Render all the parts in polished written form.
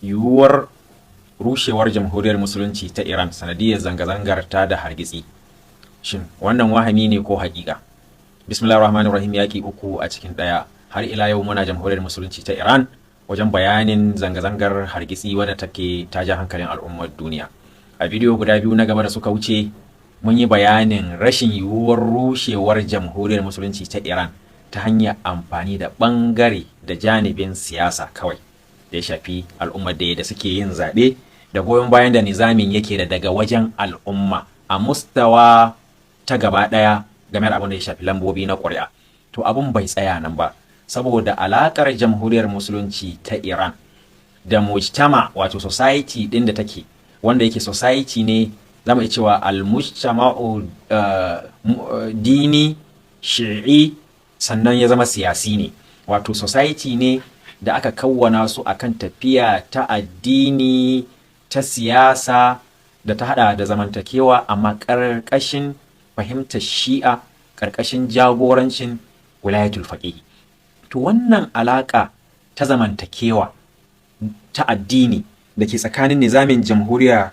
Yiwuwar rushewar Jamhuriyar Musulunci ta Iran sanadiyar zanga-zangar ta da hargitsi. Shin wannan wahami ne ko haƙiƙa? Bismillahir Rahmanir Rahim. Yaƙi uku a cikin ɗaya. Har ila yau muna Jamhuriyar Musulunci ta Iran wajen bayanin zanga-zangar hargitsi wadda take ta ja hankalin al'ummar duniya. A bidiyo guda biyu na gaba da suka wuce, mun yi bayanin rashin yiwuwar rushewar Jamhuriyar Musulunci ta Iran ta hanyar amfani da ɓangare da janibin siyasa kawai da ya shafi al'ummar da suke yin zaɓe da goyon bayan da nizamin yake da daga wajen al'umma a mustawa ta gaba ɗaya game da abin da ya shafi lambobi na ƙuri'a. To, abin bai tsaya nan ba, saboda alaƙar Jamhuriyar Musulunci ta Iran da mujtama, wato society ɗin da take, wanda yake society ne za mu iya cewa al-mujtama'u dini shi'i, sannan ya zama siyasi ne, wato society ne da aka kawwana su akan tafiya ta addini, ta siyasa, da ta hada da zamantakewa, amma ƙarƙashin fahimtar Shi'a, ƙarƙashin jagorancin Wilayatul Faqih. To, wannan alaƙa ta zamantakewa ta addini da ke tsakanin nizamin Jamhuriya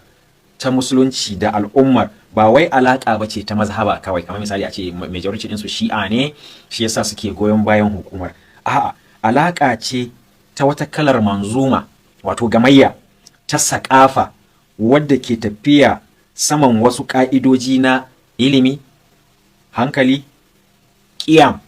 ta Musulunci da al'ummar ba wai alaƙa ba ce ta mazhaba kawai, kamar misali a ce majority ɗinsu Shi'a ne, shi yasa suke goyon bayan hukumar. A'a, alaƙa ce ta wata kalar manzuma, wato gamayya ta saƙafa wadda ke tafiya saman wasu ƙa'idoji na ilimi, hankali, ƙiyam,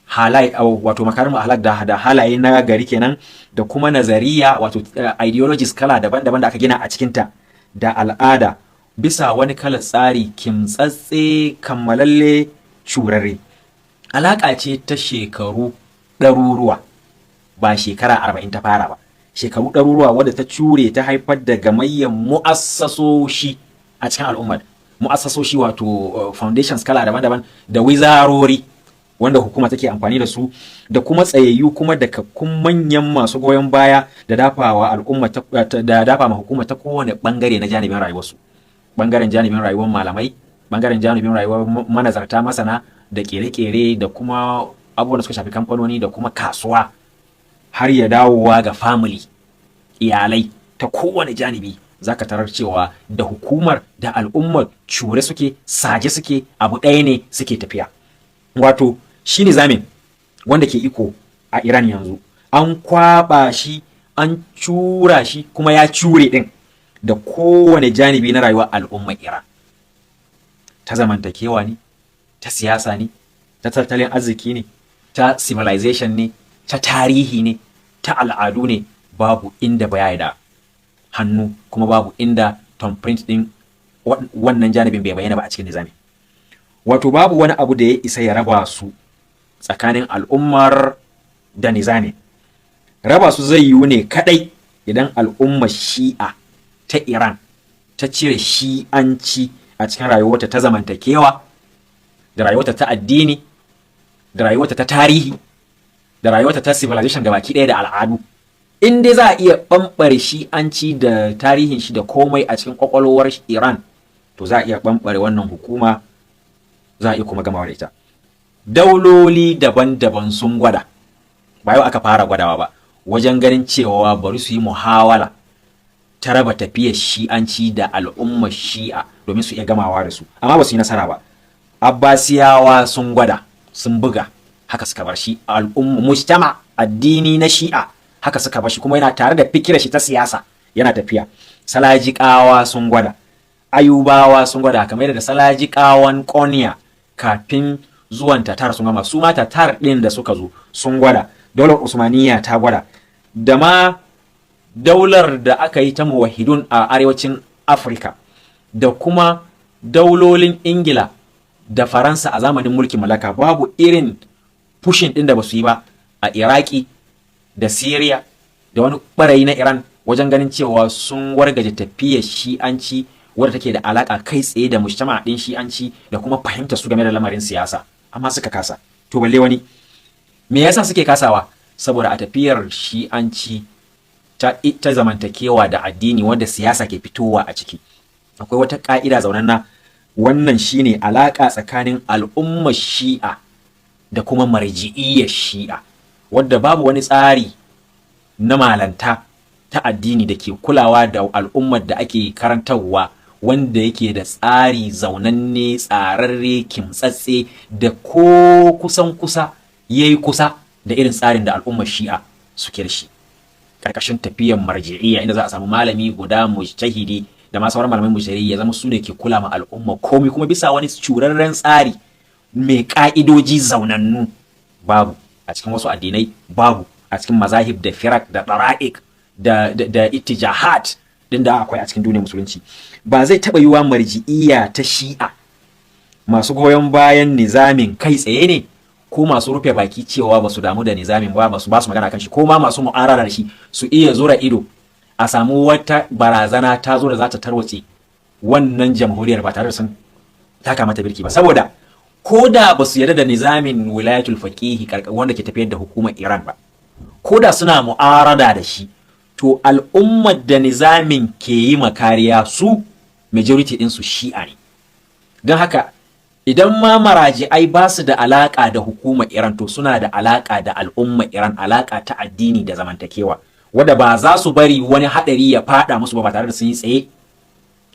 halaye, wato makarim akhlaq da halaye na gari kenan, da kuma nazariya, wato ideologies kala daban-daban da aka gina a cikinta, da al'ada, bisa wani kalar tsari kimtsatse, kammalalle, curare. Alaƙa ce ta shekaru ɗaruruwa, ba shekara 40 ta fara ba, shekaru ɗaruruwa, wadda ta cure ta haifar da gamayyar mu'assasoshi a cikin al'ummar, mu'assasoshi wato foundations kala daban-daban da wizarori wanda hukuma take amfani da su, da kuma tsayayyu kuma da kakkun manyan masu goyon baya da dafawa al'umma da dafa ma hukuma ta kowane bangare na janibin rayuwarsu: bangaren janibin rayuwar malamai, bangaren janibin rayuwar manazarta, masana da kere-kere, da kuma abubuwan da suka shafi kamfanoni da kuma kasuwa, har ya dawowa ga family, iyalai. Ta kowane janibi zaka tarar cewa da hukumar da al'ummar cure suke, saje suke, abu ɗaya ne suke tafiya. Wato shi nizamin wanda ke iko a Iran yanzu, an kwaba shi, an cura shi, kuma ya cure din da kowane janibi na rayuwar al'ummar Iran, ta zamantakewa ne, ta siyasa ne, ta tattalin arziki ne, ta civilization ne, ta tarihi ne, ta al'adu ne. Babu inda baya da hannu, kuma babu inda thumbprint din wannan janibin bai bayyana ba a cikin nizami. Wato babu wani abu da ya isa ya raba su tsakanin al'ummar da nizami. Raba su zai yiwu ne kadai idan al'ummar Shi'a ta Iran ta cire Shi'anci a cikin rayuwarta ta zamantakewa, da rayuwarta ta addini, da rayuwarta ta tarihi, da rayuwarta ta civilization gabaki ɗaya, da al'adu. In dai za a iya ɓamɓare Shi'anci da tarihin shi da komai a cikin ƙwaƙwalwar Iran, to za a iya ɓamɓare wannan hukuma, za a iya kuma gamawa da ita. Dauloli daban-daban sun gwada, ba yau aka fara gwadawa ba, wajen ganin cewa bari su yi muhawala ta raba tafiyar Shi'anci da al'ummar Shi'a domin su iya gamawa da su, amma ba su yi nasara ba. Abbasiyawa sun gwada, sun buga, haka suka bar shi. Al'umma, mujtama addini na Shi'a, haka suka bar shi, kuma yana tare da fikirar shi ta siyasa yana tafiya. Salajikawa sun gwada, Ayubawa sun gwada, kamar yadda Salajikawan Konya kafin zuwan Tatar sun gama, su ma Tatar ɗin da suka zo sun gwada, daular Usmaniya ta gwada, da ma daular da aka yi ta Muwahidun a arewacin Afirka, da kuma daulolin Ingila da Faransa a zamanin mulkin mallaka. Babu irin pushing ɗin da ba su yi ba a Iraki da Syria da wani ɓarayi na Iran wajen ganin cewa sun wargaje tafiyar Shi'anci wadda take da alaka kai tsaye da mujtama ɗin Shi'anci da kuma fahimtar su game da lamarin siyasa, amma suka kasa. To, balle wani. Me yasa suke kasawa? Saboda a tafiyar Shi'anci ta zamantakewa da addini wanda siyasa ke fitowa a ciki, akwai wata ka'ida zaunanna. Wannan shine alaka tsakanin al'ummar Shi'a da kuma marji'iyyar Shi'a, wadda babu wani tsari na malanta ta addini da ke kulawa da al'ummar da ake karantarwa, wanda yake da tsari zaunanne, tsararre, kimtsatse, da ko kusan kusa ya yi kusa da irin tsarin da al'ummar Shi'a suke da shi ƙarƙashin tafiyar marji'iyya, inda za a samu malami guda mujtahidi da ma sauran malamai mujtahidi, ya zama su ne ke kula ma al'umma komai, kuma bisa wani curarren tsari mai ka'idoji zaunannu. Babu a cikin wasu addinai, babu a cikin mazahib da firak da ɗara'ik da ittijahat din da akwai a cikin duniyar Musulunci. Ba zai taɓa yiwa marji'iyya ta Shi'a, masu goyon bayan nizamin kai tsaye ne ko masu rufe baki cewa ba su damu da nizamin ba, ba su ba su magana kan shi, ko ma masu mu'arara da shi, su iya zura ido a samu wata barazana ta zo da za ta tarwatse wannan jamhuriyar ba tare da sun taka mata birki ba. Saboda ko da ba su yarda da nizamin wilayatul faqihi wanda ke tafiyar da hukumar Iran ba, ko da suna mu'arada da shi, to al'ummar da nizamin ke yi makariya su majority din su Shi'a ne. Don haka idan ma maraji'ai ba su da alaka da hukumar Iran, to suna da alaka da al'ummar Iran, alaka ta addini da zamantakewa, wadda ba za su bari wani hadari ya fada musu ba, ba tare da sun yi tsaye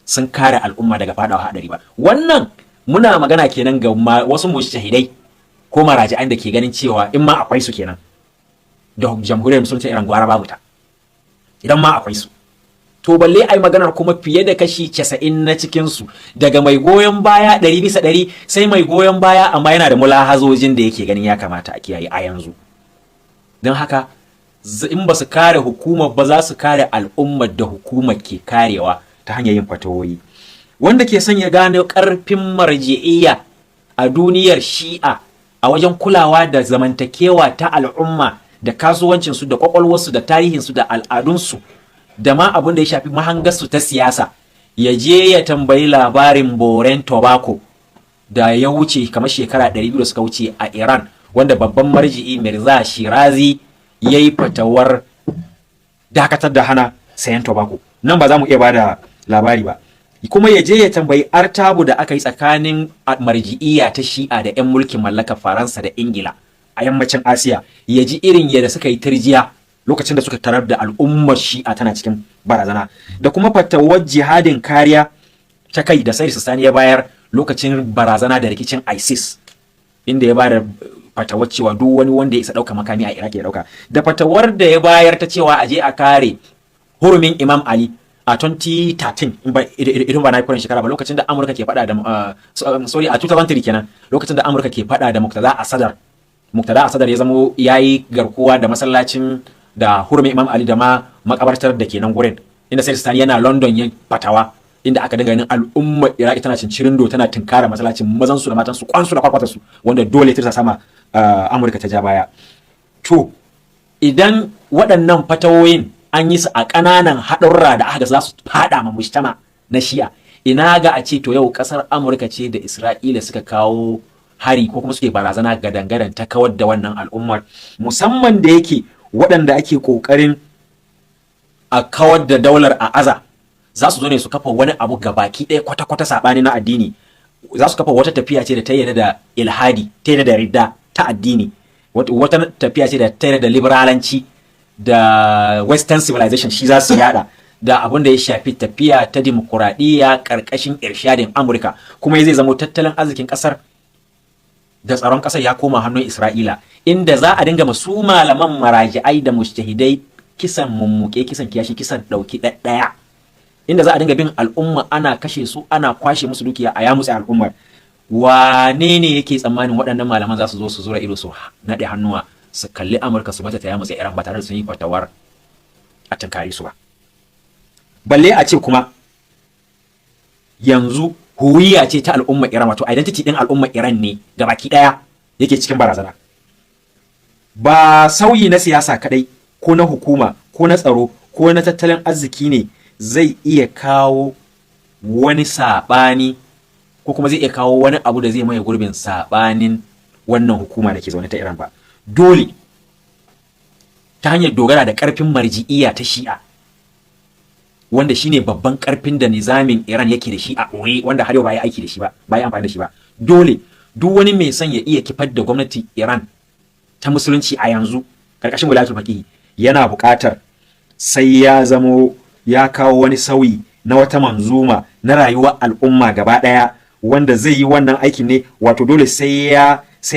sun kare al'umma daga fadawa hadari ba. Wannan muna magana kenan ga wasu mujtahidai ko maraji'an da ke ganin cewa, in ma akwai su kenan, da Jamhuriyar Musulunci Iran gwara babu ta, idan ma akwai su. To balle ai maganar kuma fiye da kashi 90 na cikinsu, daga mai goyon baya 100% sai mai goyon baya amma yana da mulahazojin da yake ganin ya kamata a kiyaye a yanzu. Don haka in ba su kare hukumar ba, za su kare al'ummar da hukumar ke karewa ta hanyar yin fatawoyi. Wanda ke son ya gane karfin marji'iyya a duniyar Shi'a a wajen kulawa da zamantakewa ta al'umma da kasuwancinsu da kwakwalwarsu da tarihinsu da al'adunsu da ma abin da ya shafi mahangarsu ta siyasa, ya je ya tambayi labarin boren tobacco da ya wuce kamar shekara 200 da suka wuce a Iran, wanda babban marji'i Mirza Shirazi ya yi fatawar dakatar da hana sayan tobacco. Nan ba za mu iya bada labari ba. Kuma ya je ya tambayi artabu da aka yi tsakanin marji'iyya ta Shi'a da 'yan mulkin mallakar Faransa da Ingila a yammacin Asiya, ya ji irin yadda suka yi tirjiya lokacin da suka tarar da al'ummar Shi'a tana cikin barazana, da kuma fatawar jihadin kariya ta kai da Sayyid Sani ya bayar lokacin barazana da rikicin ISIS, inda ya bada fatawar cewa duk wani wanda ya isa ɗauka makami a Iraq ya ɗauka, da fatawar da ya bayar ta cewa a je a kare hurumin Imam Ali a 2013, idan ba na yi shekara ba, lokacin da Amurka ke fada da, sorry, a 2003 kenan, lokacin da Amurka ke fada da Muktada Asadar. Muktada Asadar ya zamo yayi garkuwa da masallacin da hurumin Imam Ali da ma makabartar da ke nan gurin, inda Sayyid Sani yana London ya fatawa, inda aka dinga ganin al'ummar Iraki tana cincirindo tana tinkara masallacin, mazan su da matan su, kwansu da kwakwatar su, wanda dole ta sama Amurka ta ja baya. To idan waɗannan fatawoyin an yi su a ƙananan haɗurra da aka za su faɗa ma mujtama na Shi'a, ina ga a ce to yau ƙasar Amurka ce da Isra'ila suka kawo hari ko kuma suke barazana gadan-gadan ta kawar da wannan al'ummar, musamman da yake waɗanda ake ƙoƙarin a kawar da daular a aza za su zo ne su kafa wani abu gabaki ɗaya kwata-kwata saɓani na addini. Za su kafa wata tafiya ce da ta yarda da ilhadi, ta yarda da ridda ta addini, wata tafiya ce da ta yarda da liberalanci da Western civilization, shi za su yada, da abin da ya shafi tafiya ta dimokuraɗiyya ƙarƙashin irshadin Amurka. Kuma zai zamo tattalin arzikin ƙasar da tsaron ƙasar ya koma hannun Isra'ila, inda za a dinga masu malaman maraji'ai da mujtahidai kisan mummuke, kisan kiyashi, kisan ɗauki ɗaya, inda za a dinga bin al'umma ana kashe su, ana kwashe musu dukiya, a yamutse al'ummar. Wane ne yake tsammanin waɗannan malaman za su zo su zura ido, su naɗe hannuwa, su kalli Amurka su bata ta yamutse Iran ba tare da sun yi fatawar a tunkari su ba? Balle a ce kuma yanzu huwiya ce ta al'ummar Iran, wato identity din al'ummar Iran ne gabaki daya yake cikin barazana. Ba sauyi na siyasa kadai ko na hukuma ko na tsaro ko na tattalin arziki ne zai iya kawo wani saɓani ko kuma zai iya kawo wani abu da zai maye gurbin saɓanin wannan hukuma da ke zaune ta Iran ba. Dole ta hanyar dogara da ƙarfin marji'iyya ta Shi'a, wanda shine babban ƙarfin da nizamin Iran yake da shi a ɓoye, wanda har yau ba ya aiki da shi ba, ba ya amfani da shi ba. Dole duk wani mai son ya iya kifar da gwamnati Iran ta Musulunci a yanzu karkashin wilayatul faqihi yana buƙatar sai ya zamo ya kawo wani sauyi na wata manzuma na rayuwar al'umma gaba ɗaya wanda zai yi wannan aikin ne. Wato dole sai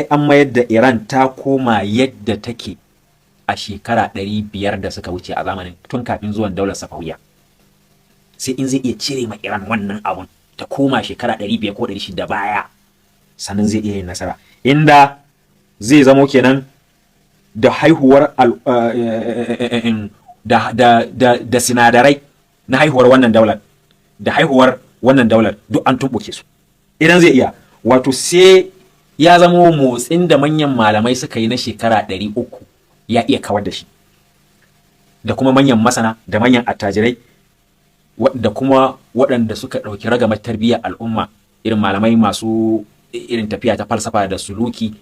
an mayar da Iran ta koma yadda take a shekara 500 da suka wuce, a zamanin tun kafin zuwan daular Safawiya. Sai in zai iya cire ma Iran wannan abun ta koma shekara 500 ko 600 baya, sannan zai iya yin nasara, inda zai zamo kenan da haihuwar da sinadarai na haihuwar wannan daular, da haihuwar wannan daular duk an tumɓuke su. Idan zai iya, wato sai ya zamo motsin da manyan malamai suka yi na shekara 300 ya iya kawar da shi, da kuma manyan masana da manyan attajirai da kuma waɗanda suka ɗauki ragamar tarbiyyar al'umma, irin malamai masu irin tafiya ta falsafa da suluki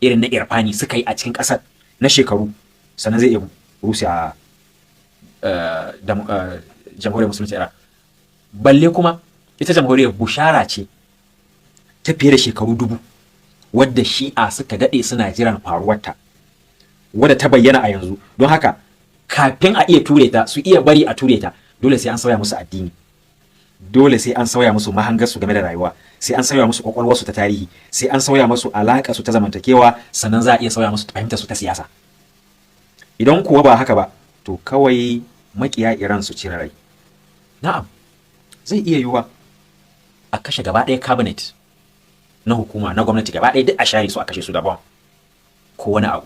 irin na irfani suka yi a cikin ƙasar na shekaru, sannan zai iya rusa Jamhuriyar Musulunci Iran. Balle kuma ita jamhuriyar bushara ce ta fiye da shekaru 1000 wadda Shi'a suka daɗe suna jiran faruwarta, wadda ta bayyana a yanzu. Don haka kafin a iya ture ta, su iya bari a ture ta, dole sai an sauya musu addini, dole sai an sauya musu mahangarsu game da rayuwa, sai an sauya musu kwakwalwarsu ta tarihi, sai an sauya musu alaƙa su ta zamantakewa, sannan za a iya sauya musu fahimtar su ta siyasa. Idan kuwa ba haka ba, to kawai makiya Iran su cire rai. Na'am, zai iya yiwuwa a kashe gaba ɗaya cabinet na hukuma na gwamnati gaba ɗaya, duk a share su, a kashe su da bom ko wani abu,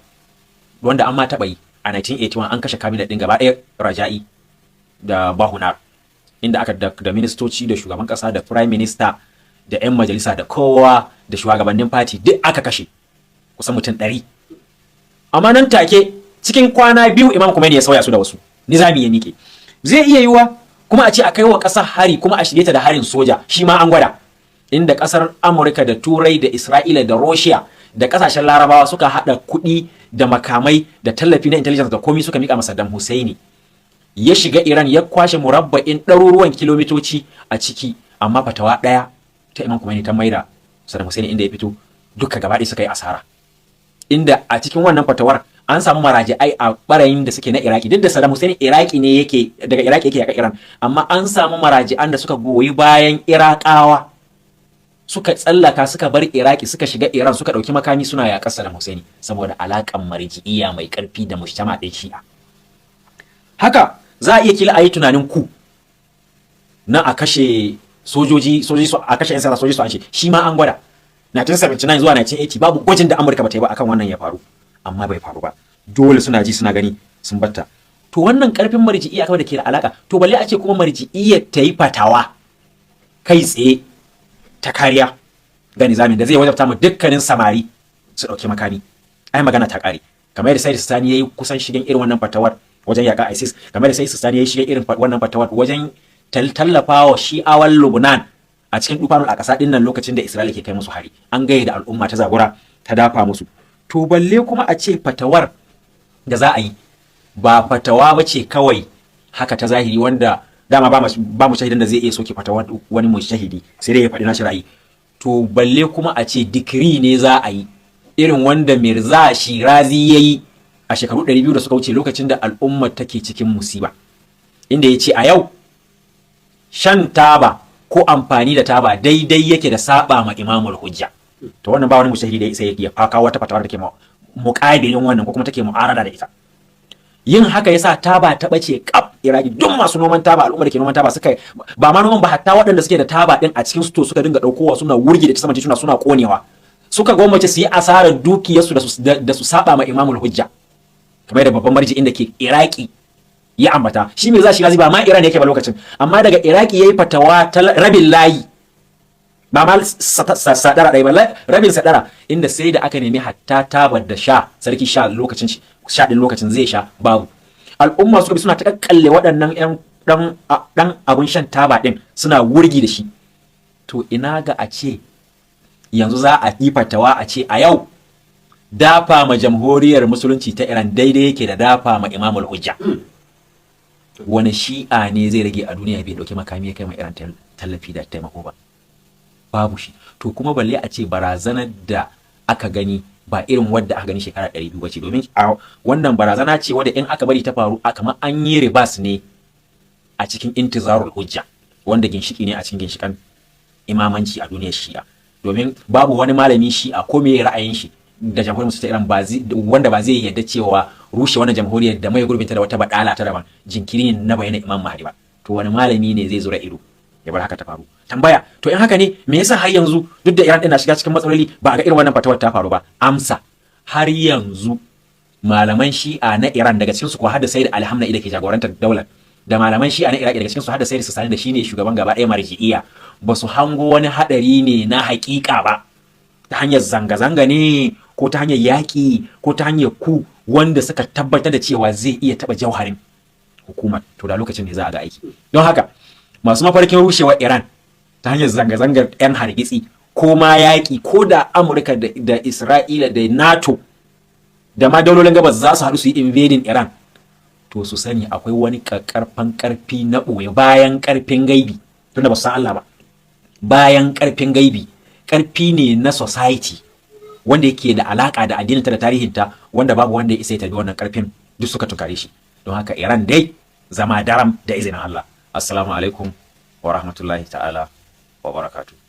wanda an ma taɓa yi a 1981. An kashe cabinet ɗin gaba ɗaya, Raja'i da Bahonar, inda aka da ministoci da shugaban ƙasa da prime minister da 'yan majalisa da kowa da shugabannin party, duk aka kashe kusan mutum 100. Amma nan take cikin kwana 2 Imam Khomeini ya sauya su da wasu, nizami ya miƙe. Zai iya yiwuwa kuma a ce a kai wa ƙasar hari, kuma a shige ta da harin soja. Shi ma an gwada, inda ƙasar Amurka da Turai da Isra'ila da Russia da ƙasashen Larabawa suka haɗa kuɗi da makamai da tallafi na intelligence da komi, suka mika masa Saddam Hussein, ya shiga Iran, ya kwashe murabba'in ɗaruruwan kilomitoci a ciki. Amma fatawa ɗaya ta Imam Khomeini ta maida Saddam Hussein inda ya fito, duka gaba ɗaya suka yi asara. Inda a cikin wannan fatawar an samu maraji'ai a barayin da suke na Iraki, duk da Saddam Hussein Iraki ne yake, daga Iraki yake yaƙa Iran, amma an samu maraji'an da suka goyi bayan Irakawa, suka tsallaka, suka bar Iraki, suka shiga Iran, suka ɗauki makami suna yaƙar Saddam Hussein saboda alaƙan marji'iyya mai ƙarfi da mujtama ɗin Shi'a. Haka za a iya kila a yi tunanin ku na a kashe sojoji, sojoji su a kashe 'yan sanda, sojoji su an shi ma an gwada 1979 zuwa 1980. Babu gwajin da Amurka ba ta yi ba akan wannan ya faru, amma bai faru ba. Dole suna ji suna gani sun batta. To wannan karfin marji'iyya kawai da ke da alaka, to balle a ce kuma marji'iyya ta yi fatawa kai tsaye ta kariya ga nizamin da zai wajabta mu dukkanin samari su ɗauki makami, ai magana ta ƙare. Kamar yadda Sayyid Sistani yayi kusan shigen irin wannan fatawar wajen yaƙa ISIS, kamar yadda Sayyid Sistani yayi shigen irin wannan fatawar wajen tallafawa Shi'awan Lubnan a cikin Dufanul Aqsa din nan lokacin da Isra'ila ke kai musu hari, an gaya da al'umma ta zabura ta dafa musu. To balle kuma a ce fatawar da za a yi ba fatawa ba ce kawai haka ta zahiri, wanda dama ba mu shahidan da zai iya soke fatawar wani mu shahidi, sai dai ya faɗi nashi ra'ayi. To balle kuma a ce decree ne za a yi irin wanda Mirza Shirazi ya yi a shekaru 200 da suka wuce, lokacin da al'ummar take cikin musiba, inda ya ce a yau shan taba ko amfani da taba daidai yake da saba ma Imamul Hujja. To wannan ba wani mushahidi da sai ya kawo wata fatawar da ke muƙabilin wannan ko kuma take mu'arada da ita. Yin haka yasa taba ta bace kaf Iraki. Duk masu noman taba, al'umma da ke noman taba, suka ba ma noman ba, hatta waɗanda suke da taba din a cikin sto suka dinga ɗaukowa suna wurgi da ta saman tituna suna konewa. Suka gwammace su yi asarar dukiyarsu da su saba ma Imamul Hujja, kamar da babban marji inda ke Iraki ya ambata. Shi me za shi ba ma Iran yake ba lokacin, amma daga Iraki yayi fatawa ta rabin layi, ba ma sadara ɗaya ba, rabin sadara, inda sai da aka nemi hatta tabar da sha sarki sha lokacin sha din lokacin zai sha, babu. Al'umma suka bi suna ta kakkalle waɗannan yan dan dan abun shan taba din suna wurgi da shi. To ina ga a ce yanzu za a yi fatawa a ce a yau dafa ma Jamhuriyar Musulunci ta Iran daidai yake da dafa ma Imamul Hujja. Wani Shi'a ne zai rage a duniya bai dauki makami ya kai ma Iran tallafi da taimako ba? Babu shi. To kuma balle a ce barazanar da aka gani Ba irin wadda aka gani shekara 200 ba ce, domin a wannan barazana ce wadda in aka bari ta faru, a kamar an yi reverse ne a cikin intizarul hujja, wanda ginshiki ne a cikin ginshikan imamanci a duniyar Shi'a. Domin babu wani malami Shi'a, ko me ra'ayin shi da Jamhuriyar Musulunci ta Iran, ba wanda ba zai yarda cewa rushe wannan jamhuriyar da mai gurbinta da wata badala ta daban jinkiri ne na bayyana Imam Mahdi ba. To wani malami ne zai zura ido ya bar haka ta faru? Tambaya: to in haka ne, me yasa har yanzu, duk da Iran din na shiga cikin matsaloli, ba a ga irin wannan fatawar ta faru ba? Amsa: har yanzu malaman Shi'a na Iran, daga cikin su ko har da Sayyid Ali Khamenei da ke jagorantar daular, da malaman Shi'a na Iraki, daga cikin su har da Sayyid Sistani da shine shugaban gaba ɗaya marji'iyya, ba su hango wani hadari ne na haƙiƙa ba, ta hanyar zanga-zanga ne ko ta hanyar yaƙi ko ta hanyar ku, wanda suka tabbatar da cewa zai iya taɓa jauharin hukumar. To da lokacin ne za a ga aiki. Don haka masu mafarkin rushewar Iran ta hanyar zanga-zangar 'yan hargitsi ko ma yaƙi, ko da Amurka da Isra'ila da NATO da ma daulolin gabas za su haɗu su yi invading Iran, to su sani akwai wani karfan karfi na ɓoye bayan karfin gaibi, tunda ba su san Allah ba. Bayan karfin gaibi, karfi ne na society wanda yake da alaka da addininta da tarihinta, wanda babu wanda ya isa ya tarbi wannan karfin duk suka tunkare shi. Don haka Iran dai zama daram da izinin Allah. Assalamu alaikum wa rahmatullahi ta'ala wa barakatuh.